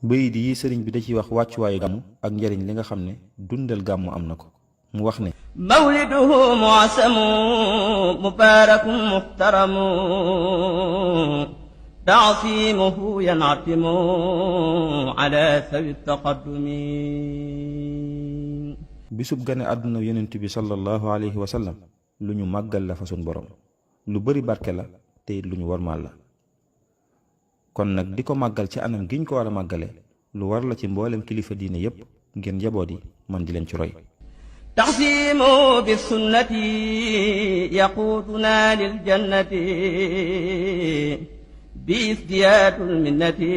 bayit yi sëriñ bi da ciy wax wàccuwaayu gàmmu ak njariñ li nga xam ne dundal gàmmu am na ko. mu wax ne mawliduhu mu'asamu mubarakun muhtaramu ta'zimuhu yan'atimu ala sawi taqaddumi. bisub gane àdduna yonent bi sallallahu alayhi wa sallam lu ñu màggal la fa sun borom, lu bari barke la te it lu ñu warmaal la. kon nag di ko màggal ci anam giñ ko war a màggale lu war la ci mboolem kilifa diine yépp ngir njaboot yi man di leen ci roy. taxsimu bi sunnati yaquduna lil jannati bi isdiyaadul minnati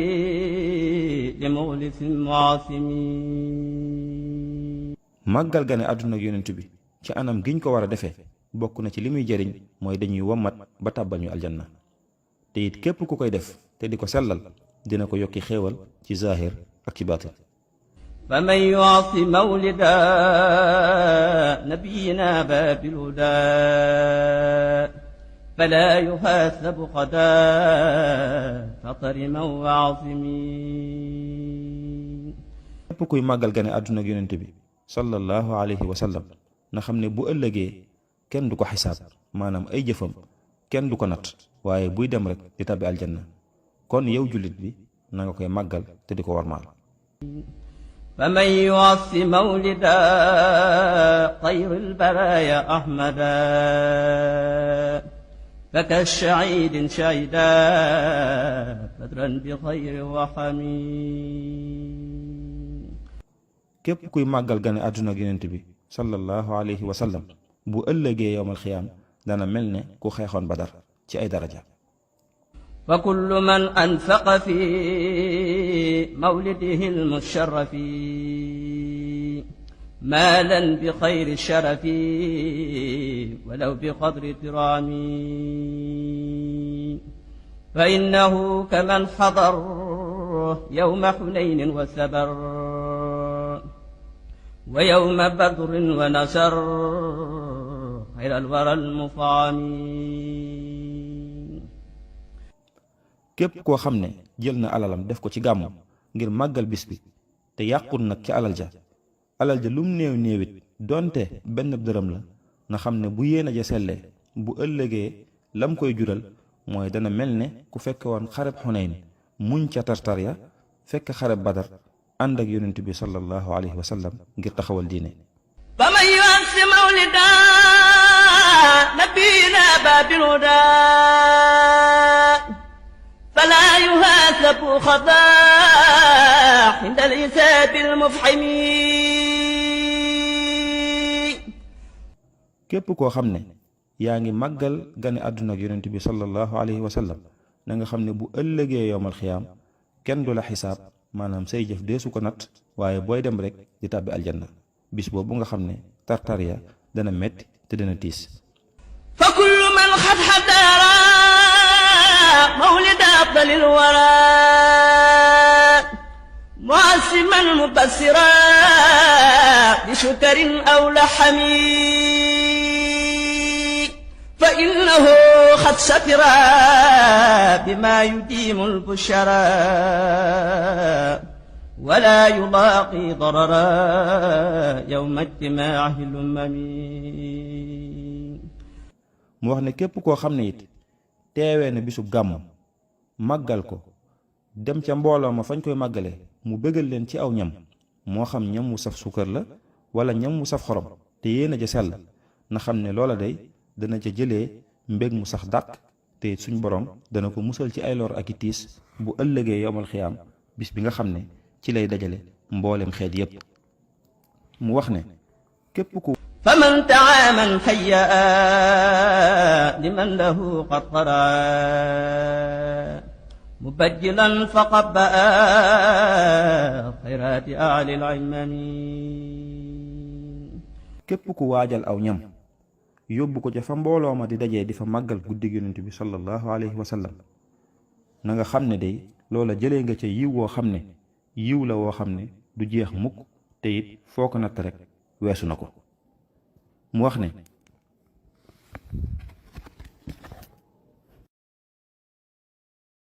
li muxlisin muasimi. màggal gane àdduna ak yonent bi ci anam giñ ko war a defee bokk na ci li muy jëriñ mooy dañuy wommat ba tàbbal ñu aljanna, te it képp ku koy def te di ko sellal dina ko yokki xéewal ci zaahir ak ci baatin. faman yu'asi mawlida nabiyina babil huda fala yuhasabu qada fatariman wa asimi. képp kuy màggal gane àdduna ak yonent bi sallallahu alayhi wa sallam na xam ne bu ëllëgee kenn du ko xisaab, maanaam ay jëfam kenn du ko natt, waaye buy dem rek di tabbi aljanna. kon yow jullit bi na nga koy màggal te di ko warmaal. faman yu'assi mawlida xayril baraaya ahmada faka shahiidin shahida badran bi xayri waxami. képp kuy màggal gane àdduna ak yonent bi sallallahu alayhi wa sallam bu ëllëgee yowmal xiyaam dana mel ne ku xeexoon badar ci ay daraja. fa kullu man anfaqa fi mawlidihi almusharrafi maalan bi xayri sharafi walaw bi qadri tiraami fa innahu kaman xadar yawma xunaynin wa sabar wa yawma badrin wa nasar xayral waral mufaami. képp koo xam ne jël na alalam def ko ci gàmmu ngir màggal bis bi te yàqul nag ci alal ja lum néew néewit donte benn dërëm la na xam ne bu yéena ja sellee bu ëllëgee lam koy jural mooy dana mel ne ku fekke woon xareb xunayn muñ ca tartar ya fekk xareb badar ànd ak yonent bi sallallahu alayhi wa sallam ngir taxawal diine. faman yu'assi mawlida nabiyina babil huda fala yuhasabu xata inda al-hisaabi al-mufhimi. képp koo xam ne yaa ngi màggal gane àdduna ak yonent bi sallallahu alayhi wa sallam na nga xam ne bu ëllëgee yowmal xiyaam kenn du la xisaab, maanaam say jëf deesu ko natt, waaye booy dem rek di tàbbi aljanna. bis boobu nga xam ne tartariya dana metti te dana tiis. fa kullu man xad xadara mawlida afdalil wara mu'assiman mubassira bi shukrin aw laxami fa innahu xad safira bima yudiimu al-bushara wala yulaaqi darara yawma ijtimaahi al-umami. mu wax ne képp koo xam ne it teewee na bisu gàmm màggal ko dem ca mbooloo ma fañ koy màggale mu bëggal leen ci aw ñam, moo xam ñam wu saf suukar la wala ñam wu saf xorom te yéena ja sell, na xam ne loola day dana ca jëlee mbég mu sax dàq te suñ borom dana ko musal ci ay lor ak i tiis bu ëllëgee yowmal xiyaam, bis bi nga xam ne ci lay dajale mboolem xeet yépp. mu wax ne képp ku faman taaman hayya liman lahu qad qara mubajjilan faqabba xayraati ahli al-imami. képp ku waajal aw ñam yóbbu ko ca fa mbooloo ma di dajee di fa màggal guddig yonent bi sallallahu alayhi wa sallam na nga xam ne day loola jëlee nga ca yiw woo xam ne yiw la woo xam ne du jeex mukk te it foo ko natt rek weesu na ko. mu wax ne